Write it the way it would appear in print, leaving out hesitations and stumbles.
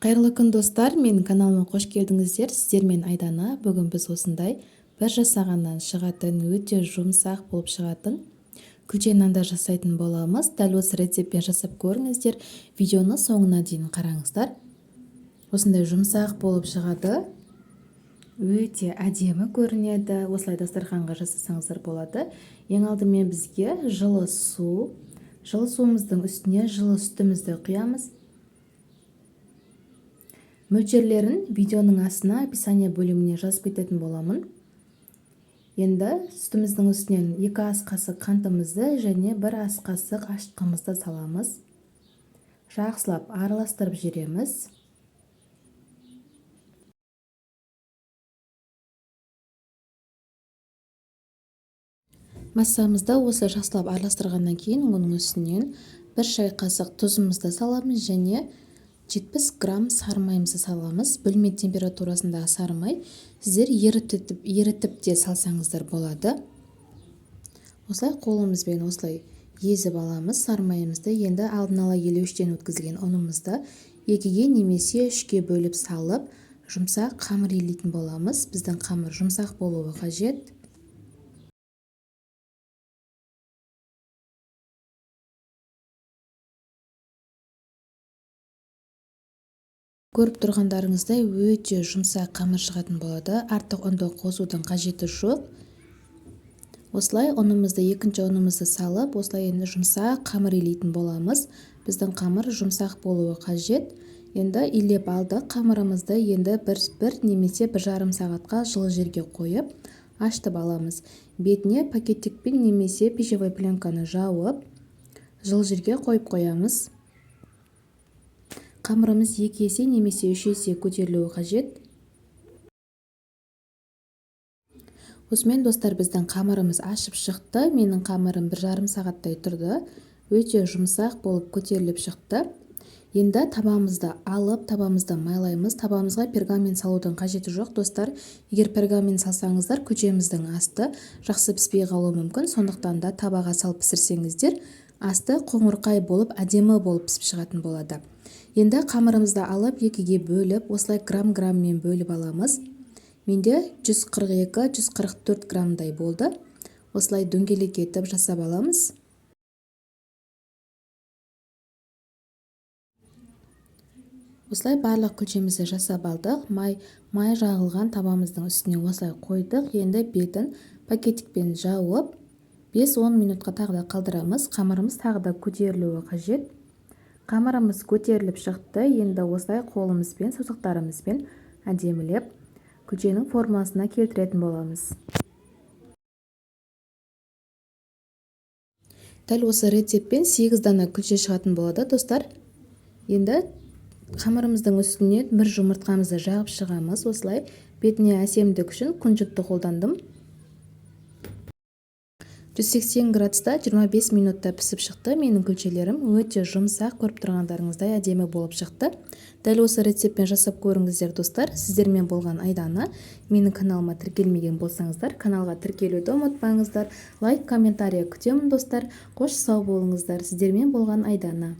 Қайырлы күн, достар! Менің каналыма қош келдіңіздер. Сіздермен Айдана. Бүгін біз осындай бір жасағаннан шығатын, өте жұмсақ болып шығатын күлше нандар жасайтын боламыз. Дәл осы рецептпен жасап көріңіздер. Видеоны соңына дейін қараңыздар. Осындай жұмсақ болып шығады. Өте әдемі көрінеді. Осылай дастарханға жасасаңыздар болады. Ең алдымен бізге жылы су. Жылы суымыздың үстіне жылы сүтімізді құямыз. Мөлшерлерін видеоның астына, описание бөліміне жазып кететін боламын. Енді сүтіміздің үстінен 2 ас қасық қантымызды және 1 ас қасық ашытқымызды саламыз. Жақсылап араластырып жібереміз. Массамызды осы жақсылап араластырғаннан кейін оның үстінен 1 шай қасық тұзымызды саламыз және 70 грамм сары майымызды саламыз. Бөлме температурасындағы сары май, сіздер ерітіп те салсаңыздар болады. Осылай қолымызбен осылай езіп аламыз сары майымызды. Енді алдын ала елеуіштен өткізілген ұнымызды 2-ге немесе 3-ке бөліп салып, жұмсақ қамыр илейтін боламыз. Біздің қамыр жұмсақ болуы қажет. Көріп тұрғандарыңыздай, өте жұмсақ қамыр шығатын болады. Артық ұнды қосудың қажеті жоқ. Осылай ұнымызды, екінші ұнымызды салып, осылай енді жұмсақ қамыр илейтін боламыз. Біздің қамыр жұмсақ болуы қажет. Енді илеп алдық қамырымызды. Енді бір немесе бір жарым сағатқа жылы жерге қойып, ашытып аламыз. Бетіне пакеттікпен немесе пищевой пленканы жауып, жылы жерге қойып қоямыз. Қамырымыз 2 есе немесе 3 есе көтерілуі қажет. Осымен, достар, біздің қамырымыз ашып шықты. Менің қамырым бір жарым сағаттай тұрды. Өте жұмсақ болып көтеріліп шықты. Енді табамызды алып, табамызды майлаймыз. Табамызға пергамент салудың қажеті жоқ, достар. Егер пергамент салсаңыздар, күлшеміздің асты жақсы піспей қалуы мүмкін. Сондықтан да табаға салып пісірсеңіздер, асты қоңырқай болып, әдемі болып пісіп шығатын болады. Енді қамырымызды алып, екіге бөліп, осылай грамм-грамммен бөліп аламыз. Менде жүз қырық екі, жүз қырық төрт граммдай болды. Осылай дөңгелек етіп жасап аламыз. Осылай барлық күлшемізді жасап алдық. Май жағылған табамыздың үстіне осылай қойдық. Енді бетін пакетикпен жауып, бес-он минутқа тағы да қалдырамыз. Қамырымыз тағы да көтерілуі қажет. Қамырымыз көтеріліп шықты. Енді осылай қолымызбен, саусақтарымызбен әдемілеп күлшенің формасына келтіретін боламыз. Дәл осы рецептпен 8 дана күлше шығатын болады, достар. Енді қамырымыздың үстіне бір жұмыртқамызды жағып шығамыз. Осылай бетіне әсемдік үшін күнжітті қолдандым. Жүз сексен градуста жиырма бес минутта пісіп шықты. Менің күлшелерім өте жұмсақ, көріп тұрғандарыңыздай әдемі болып шықты. Дәл осы рецептпен жасап көріңіздер, достар. Сіздермен болған Айдана. Менің каналыма тіркелмеген болсаңыздар, каналға тіркелуді ұмытпаңыздар. Лайк, комментарий күтемін, достар. Қош, сау болыңыздар. Сіздермен болған Айдана.